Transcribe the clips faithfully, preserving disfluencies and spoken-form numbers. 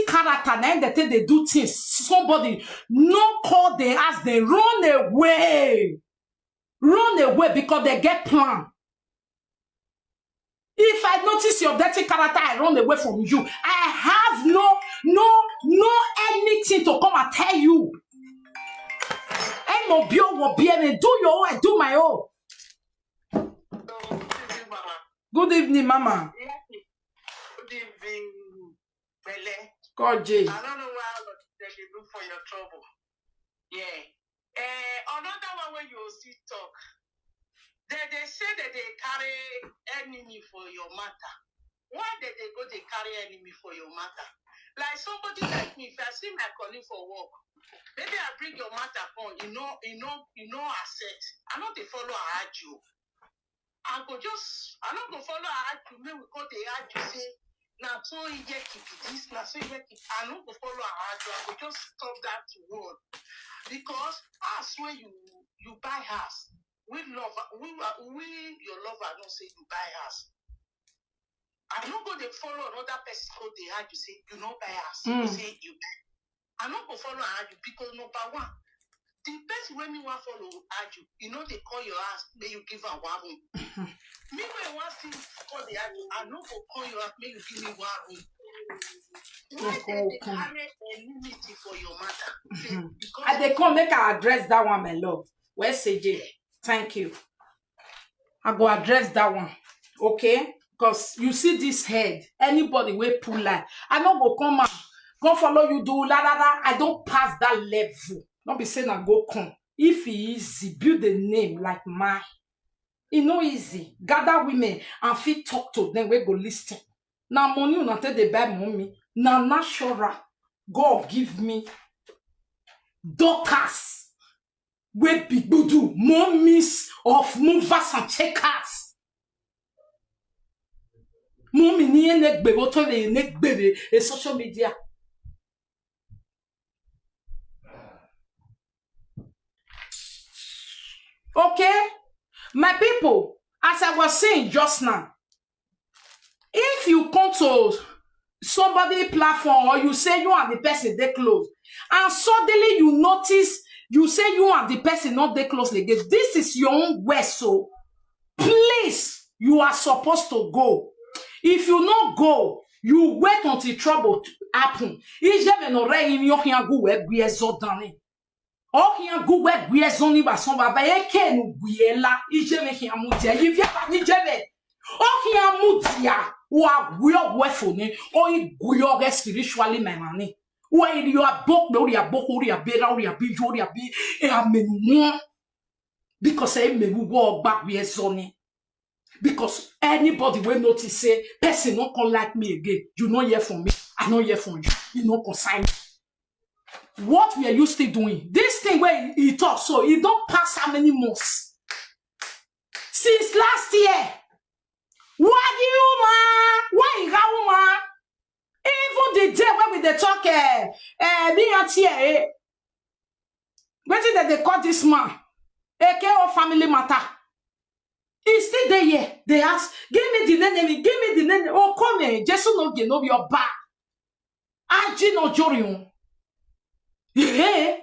Character na im dey take dey do things. Somebody no call dem as dem run away. Run away because dem get plan. If I notice your dirty character, I run away from you. I have no, no, no anything to come and tell you. Ẹ mọ̀ bí owó bí ẹni, do your own, I do my own. So, good evening, Mama. Good evening, Mama. Good evening, Belle. Koje. I don't know why all of them dey look for your trouble. Yeah. Eh, another one wey you still talk. They, they say that they carry enemy for your matter. Why did they go they carry enemy for your matter? Like somebody like me, if I see my colleague for work, maybe I bring your matter come, you know, you know, you know, accept. I know they follow argue. I go just, I no go follow argue, make we go dey argue say, na so e get to be this, na so e get to, I no go follow argue, I go just stop that word. Because as when you, you buy house, we love, we, we, your lover know say you buy house. I no go dey follow another person go dey argue say you no buy house, you Mm. say you buy. I no go follow argue because number one, the person wey me wan follow argue, you know they call your house, may you give am one room. Me wey wan still call the argue, I no go call your house, may you give me one room. Why Okay, they dey okay. carry enmity for your matter? Say, Mhm. because I dey come make I address that one, my love. Where's C J? Thank you. I go address that one. Okay? Because you see this head, anybody wey pull line, I no go come and come follow you do la la la. I don't pass that level. Not be saying I go come. If e easy, build a name like mine. E no easy. Gather women and fit talk to them. We go listen. Now money una take dey buy mommy. Now natural. God give me Dorcas. Wey be gbudu, mommies of movers and shakers. Mommy ni ene gbere, oto le ene gbere, e social media. Okay, my people, as I was saying just now, if you come to somebody platform or you say you and the person dey close, and suddenly you notice, you say you and the person not dey close again, this is your own worst. So please, you are supposed to go. If you not go, you wait until trouble happen. Ijeme no re imi ohiangu we gbiezodani. Ohian gu we gbiezoni ba son baba, eke nu gbiela, ijeme hian mudia, yivia ba ni jeme. Ohian mudia, wa gwio we fone, o i gwio ge spiritually, my money. Wa i ri abok, ri abok, ri abera, ri abi, ri abi, e amenu. Because e me wo gba gbiezoni. Because anybody will notice say person no come like me again. You no hear from me, I no hear from you. You no concern me. What were you still doing? This thing where he talk so, he don't pass how many months? Since last year. Why you man? Why you woman? Even the day when we dey talk, eh, eh, me and T A, eh, wetin dem dey call this man? A K O family matter. He still dey here. They ask, give me the name, give me the name. Oh, come here. Jesu no ge no be your ba. Aji no jori un. Eh?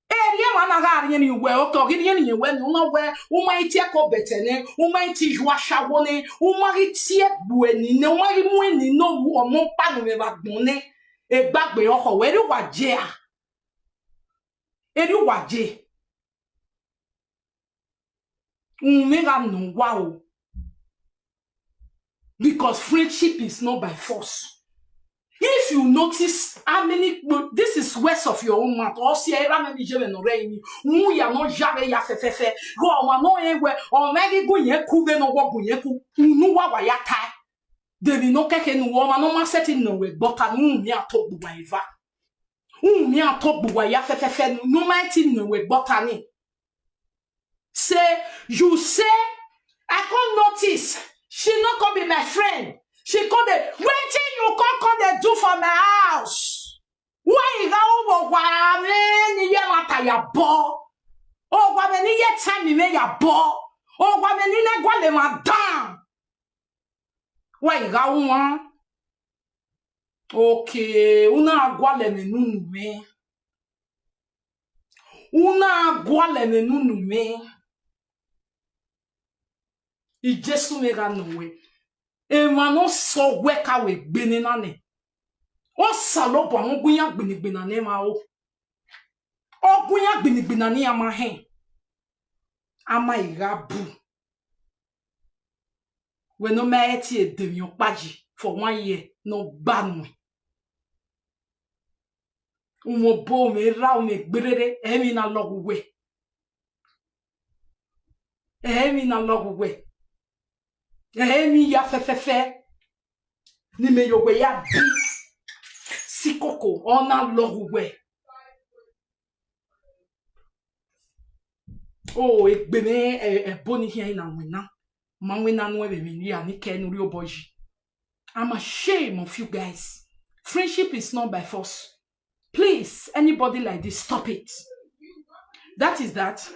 Eri e wana ga ri ni we o ko gi ni ni we ni una we, uma iti e ko betene, uma iti ju ashawo ni, uma iti e bu eni ni, uma ri mu eni no wu omo pa no me ba gbon ni. E gbagbe oko we ri wa je a. Eri wa je. Unmega no wa o. Because friendship is not by force. If you notice how many, this is words of your own mouth. Or see, I remember you no rain. Mu ya no jare ya fe fe fe. Go ma no e we. O me gi gun ye ku ve no wo gun ye ku. Unu wa wa ya tai. They be no keke nu wo ma no ma setting no we. But anu mi ato bu wa eva. Unu mi ato bu wa ya fe fe fe. No ma ti no we. But ani. Say, you say, I come notice. She no come be my friend. She come dey, wetin you come come dey do for my house? Why you go wo wa me ni ye mata ya bo? O wa me ni ye tami me ya bo. O wa me ni ne gwa le ma dan. Why you go wan? Okay, una agwale me nunu me. Una agwale me nunu me. I Jesu me ga no we. E ma no so we ka we gbene na ne. O salo bo mo gunya gbene gbene na ne ma o. O gunya gbene gbene na ne ama he. Ama irabu. We no me eti e de mi opaji for one year no gbanu. Umo bo me ra o me gberere, emi na logu we. Emi na logu we. Emi ya fefefe. Ni me yo we ya bi. Sikoko, ona logu we. Oh, e gbe me, e, e boni here na wena. Ma wena no e be mi ni ani ke no ri oboji. I'm ashamed of you guys. Friendship is not by force. Please, anybody like this, stop it. That is that.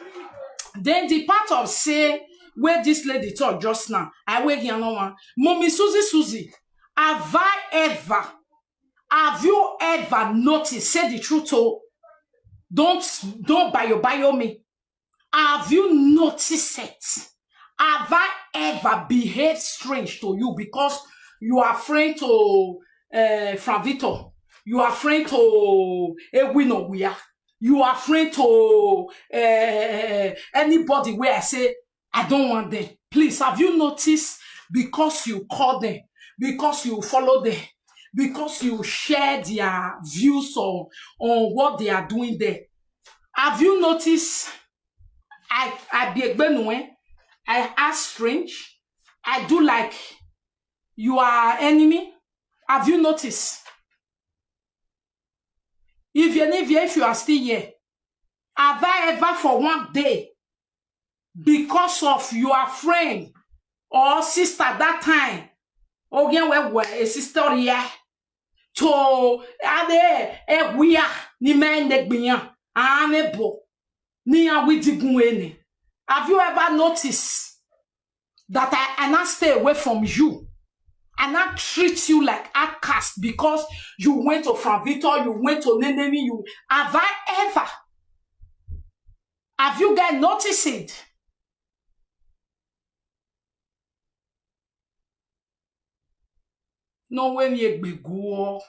Then the part of say where this lady talk just now, I will hear no one. Mommy Susie, Susie, have I ever, have you ever noticed? Say the truth, oh, don't don't bio bio me. Have you noticed it? Have I ever behaved strange to you because you are friend to uh, Frank Victor? You are friend to Ewino Wia? You are friend to uh, anybody where I say I don't want them? Please, have you noticed because you call them, because you follow them, because you share their views on, on what they are doing there? Have you noticed I I be a gbenue. I act strange. I do like you are enemy. Have you noticed? If you if you if you are still here, have I ever for one day because of your friend or sister that time? Again, where were a sister here? To ade eguya ni me ne gbiyan ame bo ni awidigun ene. Have you ever noticed that I, I not stay away from you? I not treat you like outcast because you went to Franvito, you went to Nenemi, you have I ever? Have you guys noticed it? No we mi egbe guo.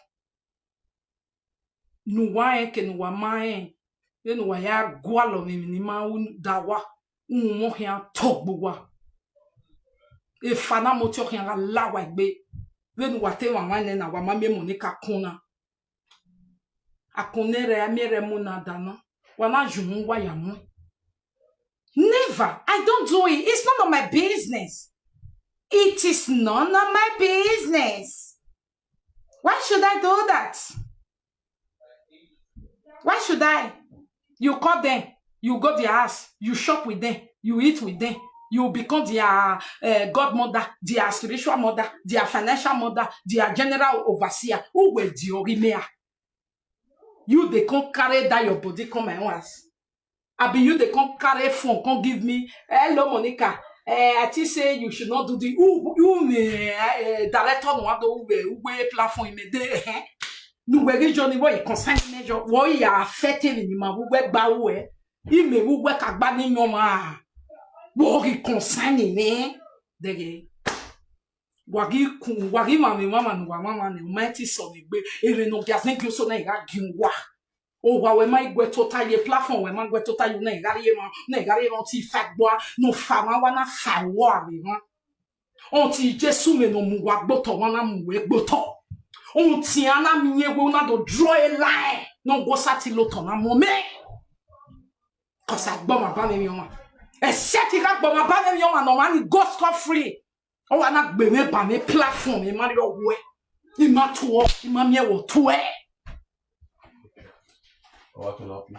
Nu wa e ke nu wa ma e. Ye nu wa ya gua lo mi ni ma u da wa. Un mo hia to gbo wa. E fa na mo ti o hia la la wa gbe. Ye nu wa te wa wa ne na wa ma mi mo ni ka kun na. Akunere amere mo na dana. Wa na ju mu wa ya mo. Never. I don't do it. It's none of my business. It is none of my business. Why should I do that? Why should I? You call them, you go their house, you shop with them, you eat with them, you become their uh, godmother, their spiritual mother, their financial mother, their general overseer. Who will the Orimea? You they can't carry that your body come my own house. I be you they can't carry phone, can't give me. Hello, Monica. Eh, I think say you should not do the who you me eh, director no ado we we platform me dey eh. No we region what you concern me jo what you are affecting in my we ba we. Ime we we kagba ni no ma. What you concern me? Dege. Wagi kun wagi mama mama no mama ni mighty son gbe. Ere no bias ni so na ga ginwa. O wa we ma igwe tota ye platform we ma gwe tota you na igari ye ma na igari ye ma ti fa gbo no fa ma wa na fa wo abi ma. On ti Jesu me no mu wa gbo to wa na mu we gbo to. On ti ana mi ye we na do draw a line no go sa ti lo to na mo me. Cause I gbo ma ba me mi o ma. E se ti ga gbo ma ba me mi o ma no ma ni go scot free. O wa na gbe me ba me platform e ma ri owo e. I ma tuo, I ma mi e wo tuo e. What to help you?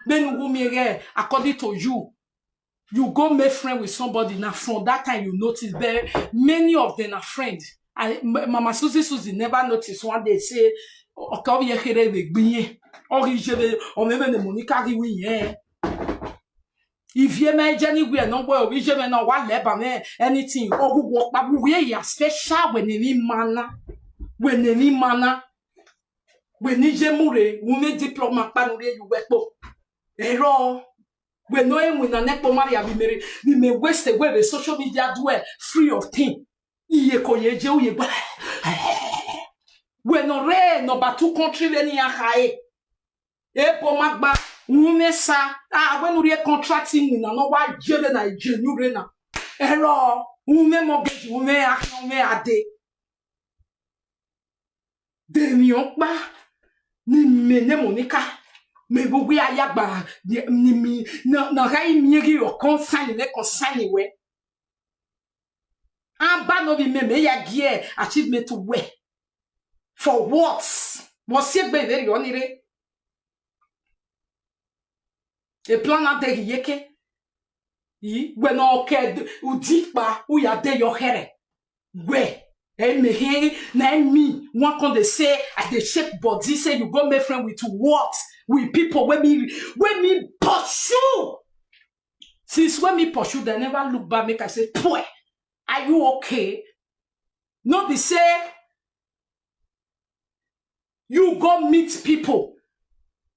Then who me again, according to you, you go make friend with somebody now from that time you notice very many of them are friends. I, M- Mama Susie Susie never noticed one day say okay ye here we gbiye. Or he jere or maybe the Monica gi wi yen. If you may journey we are not well, we may not want leba me anything. Or who walk back we are special when any manner, when any manner, when any jemure, women diploma panure you wepo. Error. We know him with an epo Maria we may we may waste away the social media do it free of thing. Iye ko ye je uye gba. We no re number two country le ni ahae. Epo magba women sa. Ah, when we contracting na no wa jele na ijenu re na. Error. Women mortgage, women action, women ade. Demi okpa ni mene Monica. Me bo we ayagba ni mi na na gai mi gi o concern le concern we. Amba no bi me me ya gie achievement we. For what? Mo se gbe very onire. E plan na de yeke. Yi we no ke udipa u ya de yo here. We e me he na me one come dey say I dey shake body say you go make friend with what? With people wey me wey me pursue. Since when me pursue, they never look back make I say, "Poor, are you okay?" No be say you go meet people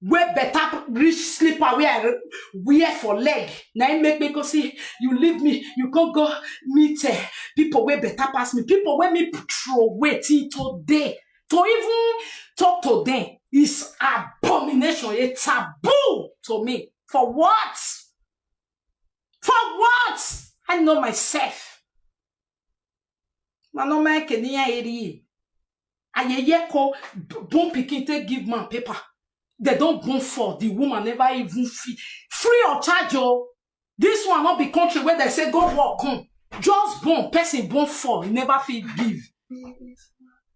wey better rich slipper wey I wear for leg. Na im make me go see you leave me, you go go meet uh, people wey better pass me, people wey me throw away till today. To even talk to them is abomination, a taboo to me. For what? For what? I know myself. Mano Mike ni ya eri. Ayeye ko bon pikin take give man paper. They don't born for the woman never even fee free of charge oh. This one not be country where they say go work come. Just born person born for never feel give.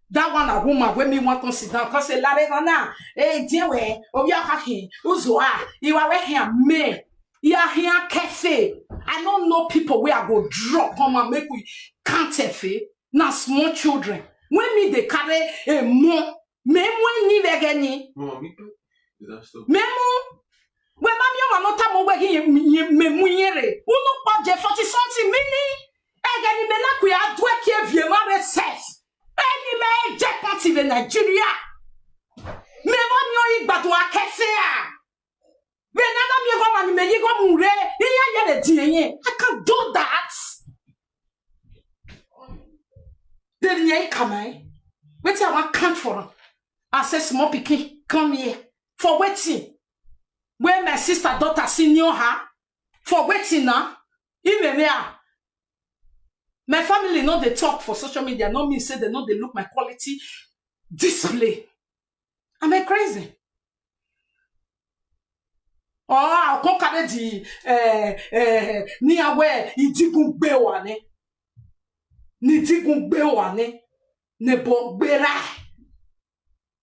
That one a woman when me want to sit down cause say Lareva now. Hey, dear way, oh yeah, hacking. Uzo ah, you are here me. You are here cafe. I don't know people where I go drop on my make we can't fail. Na small children. When me they carry a mo, me mo ni vegeni. Mama, me too. Disaster. Me mo. When mommy and no tamo we ye me mo yere. Uno pa je forty something mini. Egeni me na ku ya dwe ke vie ma reses. Eni me je party ve Nigeria. Me mo ni o igbadu akese a. When I don't me go man me you go mure. Iya yere di yen. I can do that. Then ye come eh. Wetin I want count for am? I say small pikin, come here. For wetin? When my sister daughter senior her? For wetin now? Even me ah. My family no dey talk for social media, no mean say they no dey look my quality display. Am I crazy? Oh, I'll come carry the uh, uh, ni awe idigun gbe wa ni. Ni idigun gbe wa ni. Nebo gbera.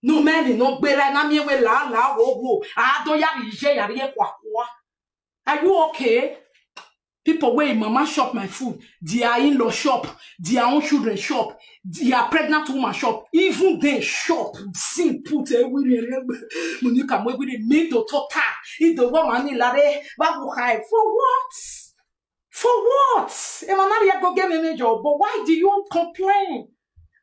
No many no gbera na mi we la la wo wo. A do ya ri je ya ri e kwa kwa. Are you okay? People wey mama shop my food, their in-law shop, their own children shop, their pregnant woman shop, even they shop. Sin put everywhere. Monica, we will meet the total. If the woman in lare, what will hide for what? For what? Emmanuel go get me job, but why do you complain?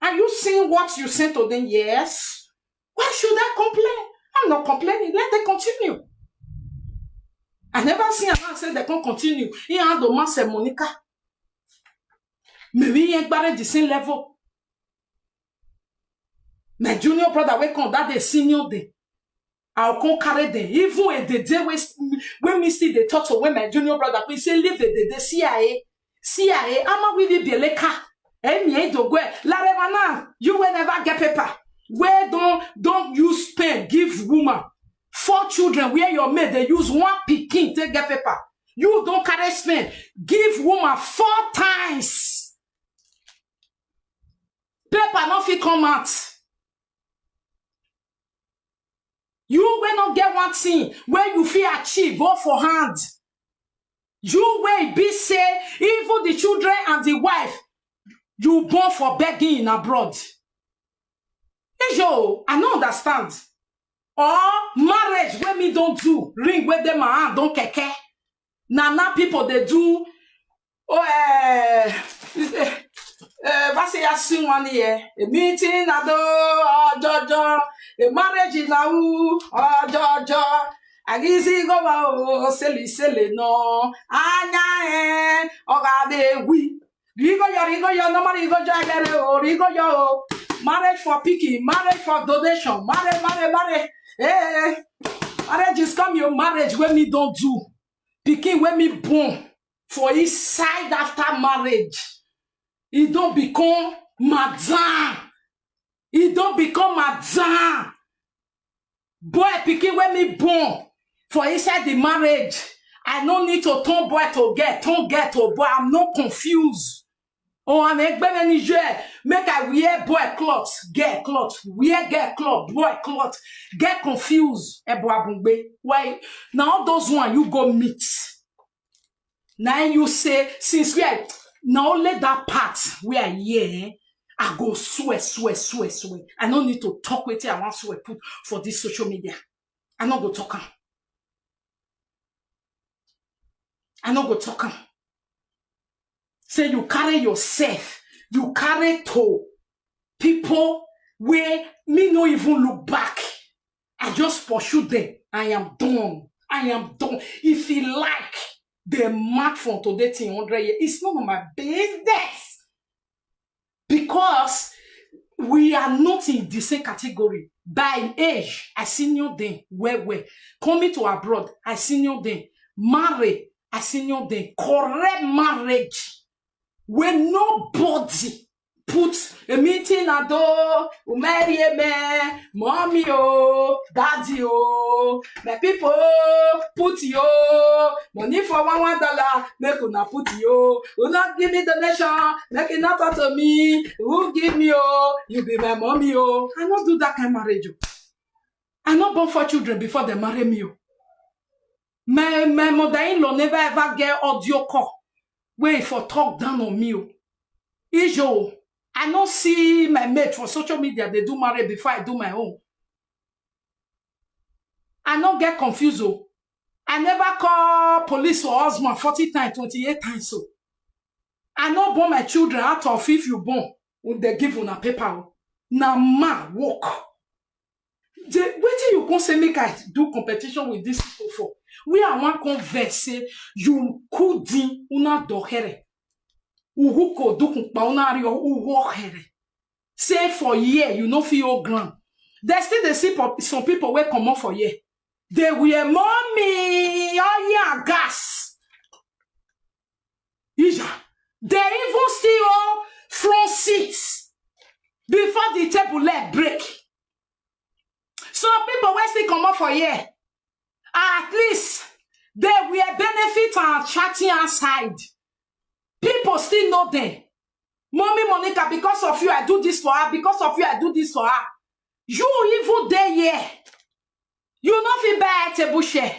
Are you seeing what you sent to them? Yes. Why should I complain? I'm not complaining. Let them continue. I never see a man say they can't continue. He had the man say Monica. Maybe he ain't the same level. My junior brother wey come that day senior day. I'll come carry them. Even if the day wey wey me still dey talk to when my junior brother come say leave the day the C I A. C I A ama we be beleka. Emi e do gwe. Lareva now, you will never get paper. Where don't don't use pen give woman four children where your maid they use one pikin take get paper. You don't carry pen give woman four times. Paper no fit come out. You wey no get one thing wey you fit achieve, hold for hand. You wey be say even the children and the wife you born for begging in abroad. Ijo, I no understand. Or marriage wey me don do, ring wey dey my hand don keke. Na now people dey do, oh, eh, eh, eh, Basi ya sing one year. A meeting na do, oh, jojo. A marriage na u, oh, jojo. Agizi go ba o, seli seli no. Anya eh, oga de wi. Rigo yo, rigo yo, no more rigo yo, agere o, rigo yo o. Marriage for picking, marriage for donation, marry, marry, marry. Eh, marriage is come, your marriage wey me don do. Pikin wey me born for inside after marriage. E don become madam. E don become madam. Boy pikin wey me born for inside the marriage. I no need to turn boy to girl, turn girl to boy. I'm not confused. Oh, I'm egbemeni je. Make I wear boy cloth, girl cloth, wear girl cloth, boy cloth. Get confused, Ebo Abungbe. Why? Now all those one you go meet. Now you say, since where, now only that part where I hear, eh, I go swear, swear, swear, swear. I no need to talk wetin I wan swear put for this social media. I no go talk am. I no go talk am. Say you carry yourself, you carry to people wey me no even look back. I just pursue them. I am done. I am done. If he like, they mark from today till hundred years. It's none of my business. Because we are not in the same category. By age, I senior them well, well. Coming to abroad, I senior them. Marry, I senior them. Correct marriage. Where nobody put a meeting at door, marry a man, mommy, oh, daddy, oh, my people, put yo, money for one, one dollar, make una put yo. Who not give me donation, make it not out of me. Who give me, oh, you be my mommy, oh. I not do that kind of marriage, oh. I not born for children before they marry me, oh. My, my mother-in-law never ever get audio call where he for talk down on me, oh. Ijo, I no see my mate for social media, they do marry before I do my own. I no get confused, oh. I never call police for husband forty times, twenty-eight times, so. I no born my children out of if you born, when they give una paper, oh. Na man work. The, wetin you come say make I do competition with these people for? We are one converse say you couldn't una dohere. Uhuko dukun pa una rio uwo here. Say for year, you no fit hold ground. They still dey see pop-, some people wey comot for here. They were mommy, oil and gas. Ija. They even still hold front seats before the table leg break. Some people wey still comot for here, at least they were benefit and chatting outside. People still know them. Mommy Monica, because of you, I do this for her. Because of you, I do this for her. You even dey here. You no fit buy table share.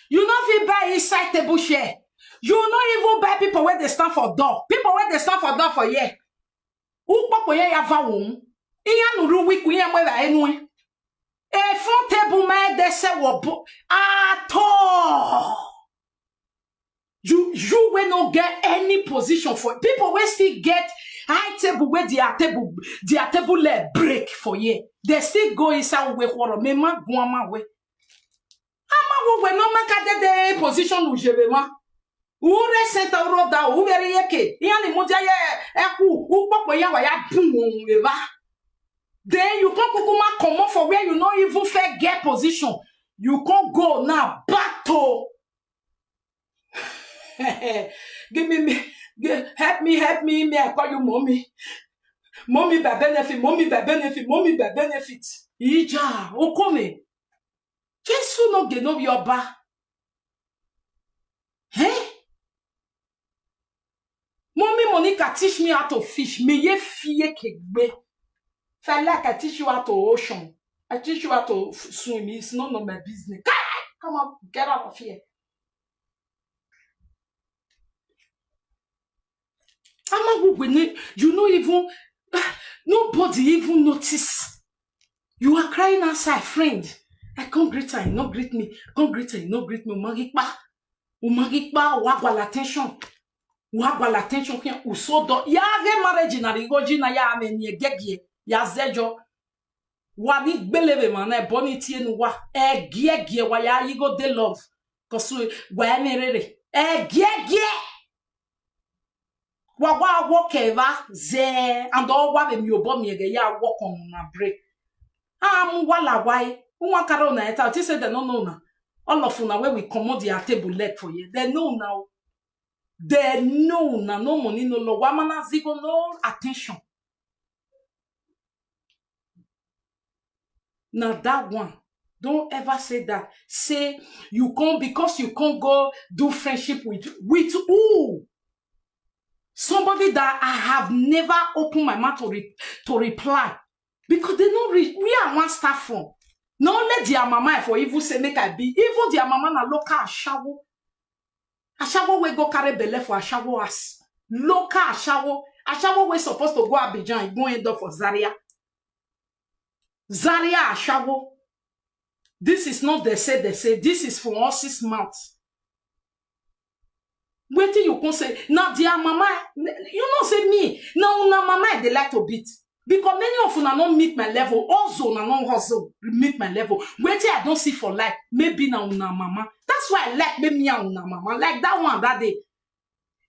You no fit buy inside table share. You no even buy people wey dey stand for door. People wey dey stand for door for here. Ukpokpo ya ya va won. Iya nuru wiku ya mwe va enu. A front table ma de se wo bo. At all. You, you wey no get any position for people wey still get high table wey their table, their table leg break for here. They still go inside we quarrel. Me ma go ama we. Ama wo we no ma ka de de position ujebe ma. Ure senta uro da uvere yeke. Iya ni mo ja ye eku ukpokpo ya wa ya bun won we ba. Then you come kukuma comot for where you no even fair get position. You come go now back to give me, me give, help me, help me, me I call you mommy. Mommy by benefit, mommy by benefit, mommy by benefit. Ija, okome. Jesu no get no your ba. Eh? Mommy Monica teach me how to fish. Me ye fie kegbe. If I like, I teach you how to ocean. I teach you how to f-, swim. It's none of my business. Kai! Come on, get out of here. Ama wo we ne, you no even, nobody even notice. You are crying outside, friend. I can't greet her, you no greet me. Can't greet her, you no greet me. Magipa. Umagikpa, wagwa la attention. Wagwa la attention, ken usodo. Ya ge marriage na rigoji na ya ame ni egegie. Ya zejo. Wa ni gbelebe mana, e boni tie nu wa. Egiegie wa ya yigo de love. Kosu wa emerere. Egiegie. Wa wa wo keva ze. And all wa be mi obo mi ege ya wo kon na break. Ah, mu wa la why? Uma karo na eta. Ti say they no know na. All of una wey we comot their table leg for here. They know now. They know na no money, no law. Wamana zigo, no attention. Now that one, don't ever say that. Say you can't, because you can't go do friendship with, with who? Somebody that I have never opened my mouth to, re- to reply. Because they no reach where I want start from. No let their mama for even say make I be. Even their mama na local ashawo. Ashawo wey go carry belle for ashawo ass. Local ashawo. Ashawo wey supposed to go Abidjan, e go end up for Zaria. Zaria ashawo. This is not they say, they say. This is for us six months. Wetin you come say? Na their mama, you know say me, na una mama I dey like to beat. Because many of una no meet my level. Also, una no hustle meet my level. Wetin I don see for life, maybe na una mama. That's why I like make me and una mama. Like that one that day.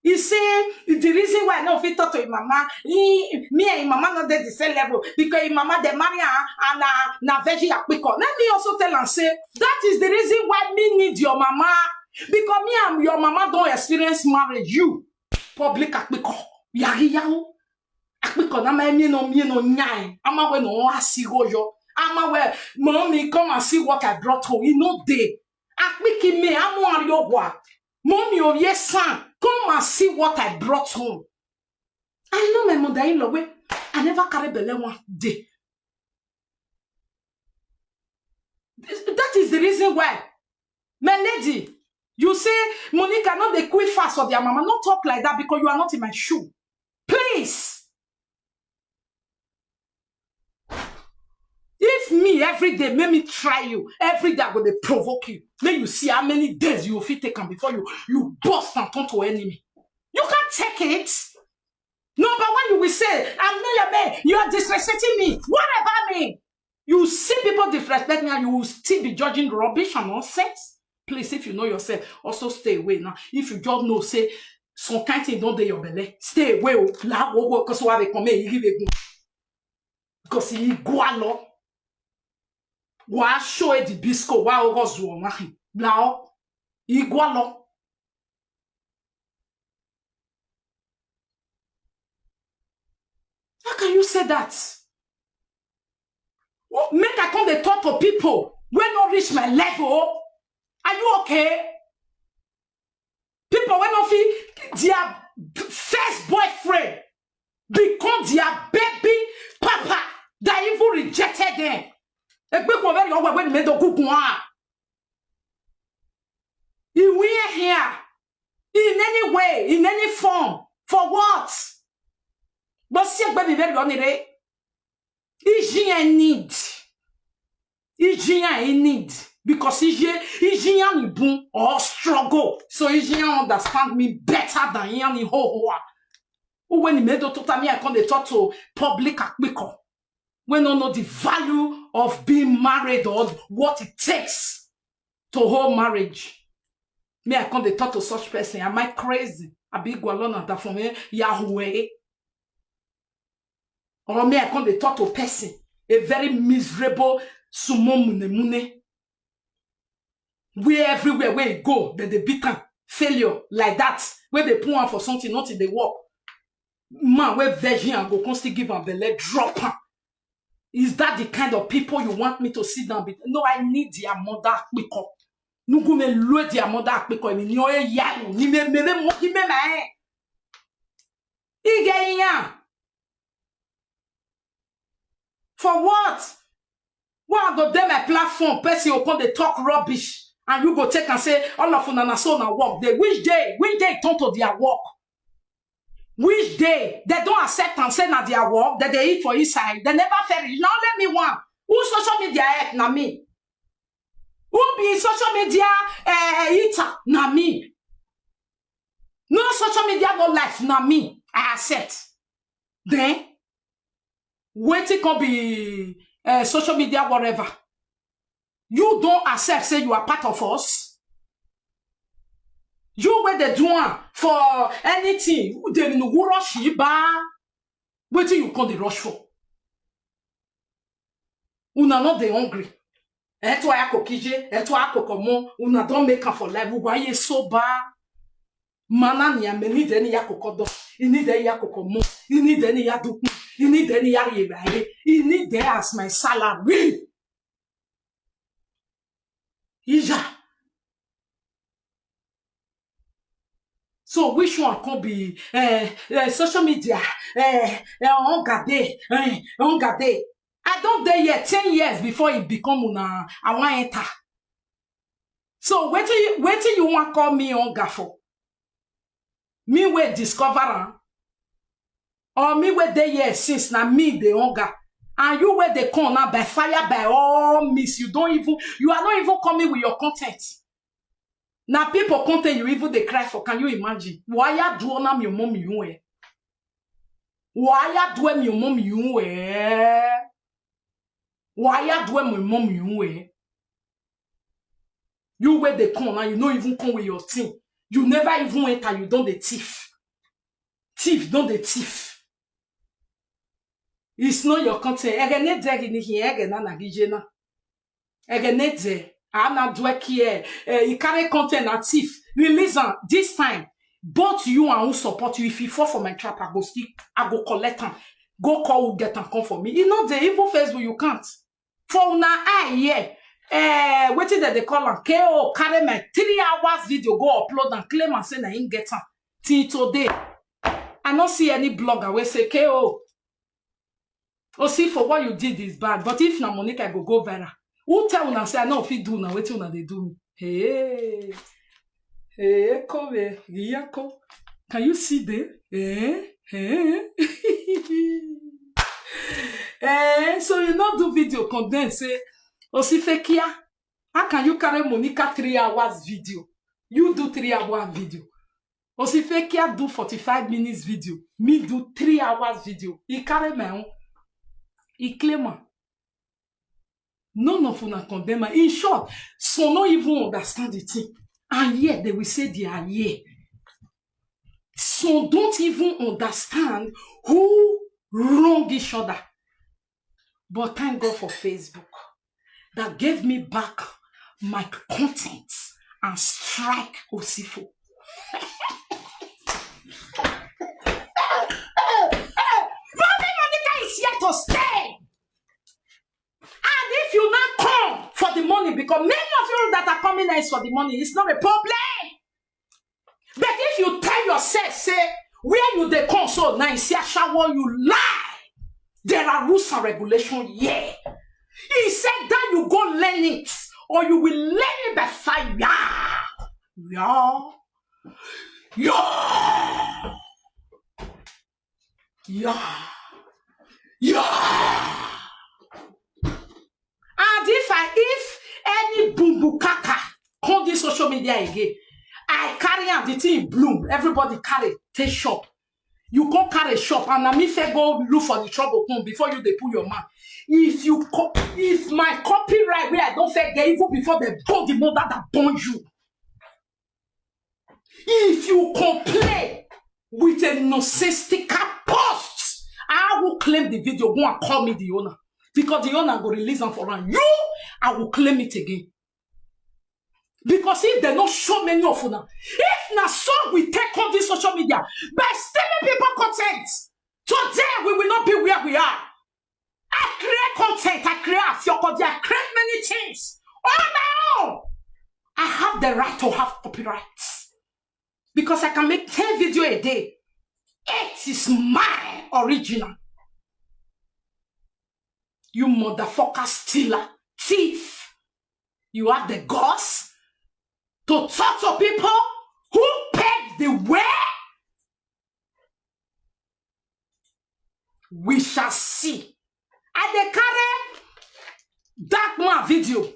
He say the reason why I no fit talk to him mama, he, me and him mama not dey the same level because him mama dey marry her and na na virgin akpiko. Let me also tell am say that is the reason why me need your mama, because me and your mama don experience marriage. You public akpiko, yari yawo, akpiko na ma me no me no nyai. Ama we no asigo yo. Ama we, mommy, come and see what I brought home. E no dey. Akpiki me, amu ariogwa. Mommy, oh yes, son, come and see what I brought home. I know my mother-in-law wey I never carry belle one day. That is the reason why, my lady, you say, Monica, no dey quick fast for their mama. No talk like that because you are not in my shoe. Please. If me every day, make me try you. Every day I go dey provoke you. Make you see how many days you fit take am before you, you burst and turn to enemy. You can't take it. Number one, you will say, I'm not your man. You are disrespecting me. What about me? You see people disrespect me and you will still be judging rubbish and nonsense. Please, if you know yourself, also stay away now. If you just know, say, some kind thing don't dey your belly, stay away. Oh, la, wo, wo, 'cause what they come here, you give it. 'Cause he go along. Wa show the bisco, wa ogo zuo, wa hi. Now, he go along. How can you say that? What make I come dey talk to people wey no reach my level? Are you okay? People wey no fit, their first boyfriend become their baby papa that even rejected them. Egbe ko very owe when me do gugun ah. He wear here in any way, in any form. For what? But see, baby, very only day. Iji need. Iji he need. Because Iji, Iji ni boom or struggle. So Iji understand me better than Ian ho hoa. When he made the total me, I come dey talk to public akpiko. When don't know the value of being married or what it takes to hold marriage. Me, I come dey talk to such person. Am I crazy? I be gwalona da for me, Yahweh. Or me, I come dey talk to person, a very miserable sumo mune mune. Where everywhere where he go, they dey beat am. Failure like that, where they put am for something, nothing dey work. Man, where virgin and go come still give am belle, drop am. Is that the kind of people you want me to sit down with? No, I need their mother akpiko. Nugu me lue their mother akpiko. Ni nyo e yaru. Ni me, me, me, mo, ni me, me. Ige iya. For what? Why I go dey my platform, person go come dey talk rubbish, and you go take and say, all of una na so na work. They, which day, which day turn to their work? Which day? They don't accept and say na their work, that they eat for inside. They never fail it. Now let me one. Who social media help na me? Who be social media, eh, eater na me? No social media, no life, na me, I accept. Then, wetin come be uh, social media, whatever? You don't accept, say you are part of us. You where they do am for anything, they no go rush you, ba. Wetin you come dey rush for? Una not dey hungry. Eto ayako kije, eto ayako komo, una don make am for life. Uwa ye soba. Mana ni ame ni deni yako kodo, ini de yako komo, ini deni ya dukun, ini deni ya ye baye, ini de as my salary. Ija. So which one can be uh, uh, social media? Uh, uh, on gade, uh, on gade. I don't dare yet ten years before it become una. I want enter. So wait till you wait till you want call me on for. Me will discover am. Or me where they here since na me the hunger. And you where they come now by fire by all means. You don't even you are not even coming with your content. Now people content you even they cry for. Can you imagine? Why ya do on your mom you eh? Why ya do on your mom you eh? Why ya do on your mom you eh? You where they come now, you no even come with your team. You never even enter, you don the thief. Thief don the thief. It's not your content. Ege ne degi ni hi ege na na gije na. Ege ne de. Ana dweki e. Eh, he carry content na thief. Release am this time. Both you and who support you, if you fall for my trap, I go still, I go collect am. Go call who get am come for me. You know the even Facebook, you can't. For una eye here, eh, wetin dem dey call am? K O carry my three hours video go upload and claim am say na him get am. Till today, I no see any blogger wey say K O. O see for what you did is bad, but if na Monica go go viral, who tell una say I no fit do una wetin una dey do me? Hey, hey, come here, Riyako. Can you see them? Eh? Eh? Eh, so you no do video condemn say Osifekia. How can you carry Monica three hours video? You do three hours video. Osifekia do forty-five minutes video. Me do three hours video. He carry my own. He claim am. None of una condemn am. In short, some no even understand the thing. And yet they will say they are here. Some don't even understand who wrong each other. But thank God for Facebook that gave me back my content and strike Osifo. Mommy Monica is here to stay. And if you not come for the money, because many of you that are coming now is for the money, it's not a problem. But if you tell yourself, say, where you dey come so, now you see a shower, you lie. There are rules and regulations here. He said that you go learn it, or you will learn it by fire. Yeah. Yeah. Yeah. Yeah. And if I if any bumbu kaka come this social media again, I carry am the thing bloom. Everybody carry take shop. You come carry shop and na me fair go look for the trouble come before you dey put your mouth. If you co- if my copyright where I don't fair get even before they burn the mother that burn you. If you complain with a nonsensical post, I will claim the video. Go and call me the owner. Because the owner go release am for am. You, I will claim it again. Because if they no show many of una, if na so we take on this social media by stealing people content, today we will not be where we are. I create content, I create afiokodi, I create many things on my own. I have the right to have copyright because I can make ten video a day. It is my original. You motherfucker stealer, thief. You have the guts to talk to people who paved the way. We shall see. I dey carry dark man video.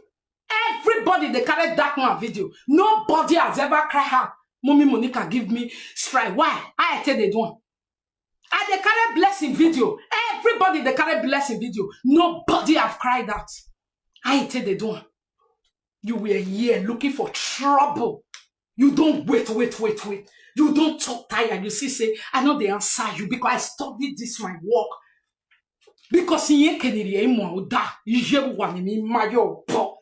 Everybody dey carry dark man video. Nobody has ever cried out Mommy Monica give me strike. Why? I take the one. I dey carry blessing video. Everybody dey carry blessing video. Nobody have cried out. I take the one. You were here looking for trouble. You don't wait, wait, wait, wait. You don't talk tired. You see, say, I know they answer you because I studied this my work. Because ihe keniri ya ịmụ ụda ihe bụ wa n'ime mma ya ọbọ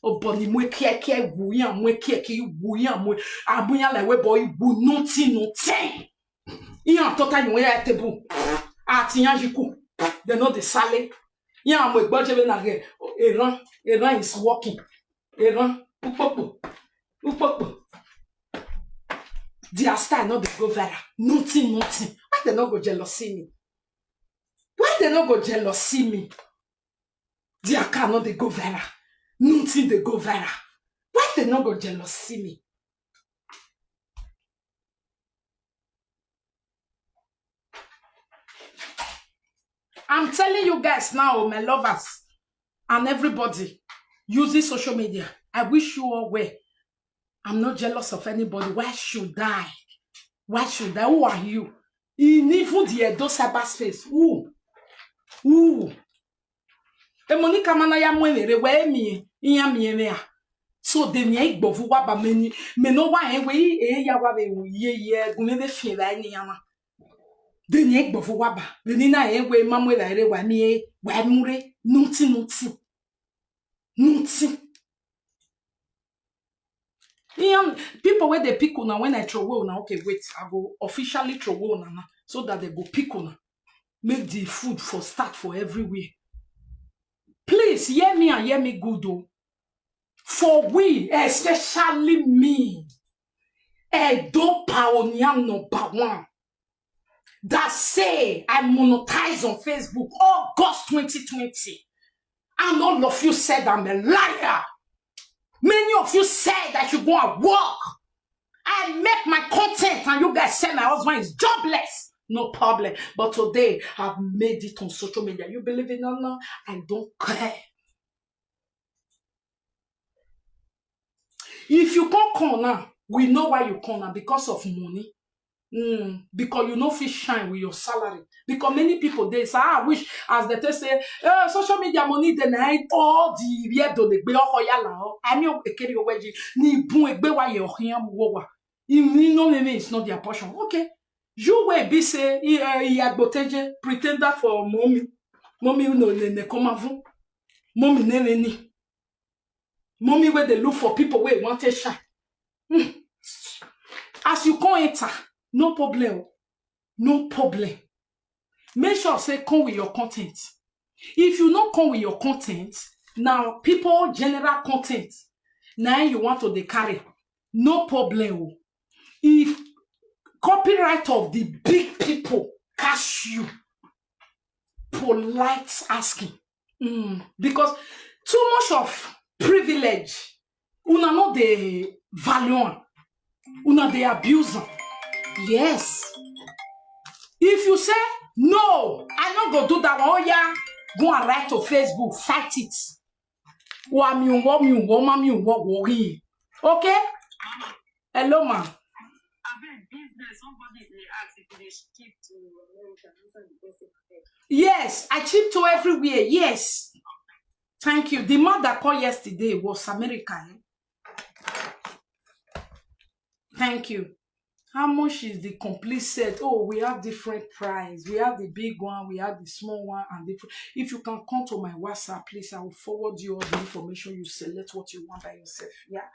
ọbọ ni mwe kia kia wu ya mwe kia kia wu ya mwe abunya la we boy wu noti noti. Ihe atọta yi ya tebu ati ya jiku. They know the sale. Ya mwe gbọjebe na ge eran eran is working. Eran ukpokpo ukpokpo. Their style no dey go viral. Nothing nothing. Why they no go jealousy me? Why they no go jealousy me? Their car no dey go viral. Nothing dey go viral. Why they no go jealousy me? I'm telling you guys now, my lovers and everybody using social media, I wish you all well. I'm not jealous of anybody. Why should I? Why should I? Who are you? In even the Edo cyberspace, who? Who? E Monica mana ya mwenere we mi ya mi ya. So de mi igbovu wa ba meni me no wa en we e ya wa be ye ye gun me be fin ra ni ya ma. De ni igbovu wa ba. De ni na en we ma mwe ra ere wa mi e wa mure nuti nuti. Nuti. Iyan, people wey dey pick una when I throw away una, okay, wait, I go officially throw away una now so that they go pick una. Make the food for start for everywhere. Please hear me and hear me good, though. For we, especially me, Edo Pioneer number one, that say I monetize on Facebook August twenty twenty. And all of you said I'm a liar. Many of you said I should go and work. I make my content and you guys say my husband is jobless. No problem. But today, I've made it on social media. You believe it or not? I don't care. If you can't come now, we know why you come now, because of money. Mm, because you no fit shine with your salary. Because many people dey say, ah, I wish as they take say, eh, social media money dey na all the where do they be all yala. I mean, ekeri oweji ni bun egbe wa ye ohian wo wa. You know me, it's not their portion. Okay. You will be say, eh, Iyagboteje, pretender for mommy. Mommy no ne ne come avun. Mommy ne ne ni. Mommy where they look for people where want to shine. Hmm. As you come enter, no problem. No problem. Make sure say come with your content. If you no come with your content, now people general content, now you want to dey carry. No problem. Oh. If copyright of the big people catch you, polite asking. Mm, because too much of privilege, una no dey value am. Una dey abuse am. Yes. If you say, no, I no go do that one, oh yeah, go and write to Facebook, fight it. Wa mi wo mi wo ma mi wo wo ri. Okay? Hello, ma. Abeg, business, somebody dey ask if you dey ship to America, answer the person abeg. Yes, I ship to everywhere. Yes. Thank you. The man that called yesterday was America. Eh? Thank you. How much is the complete set? Oh, we have different price. We have the big one, we have the small one, and different. If you can come to my WhatsApp, please, I will forward you all the information. You select what you want by yourself. Yeah.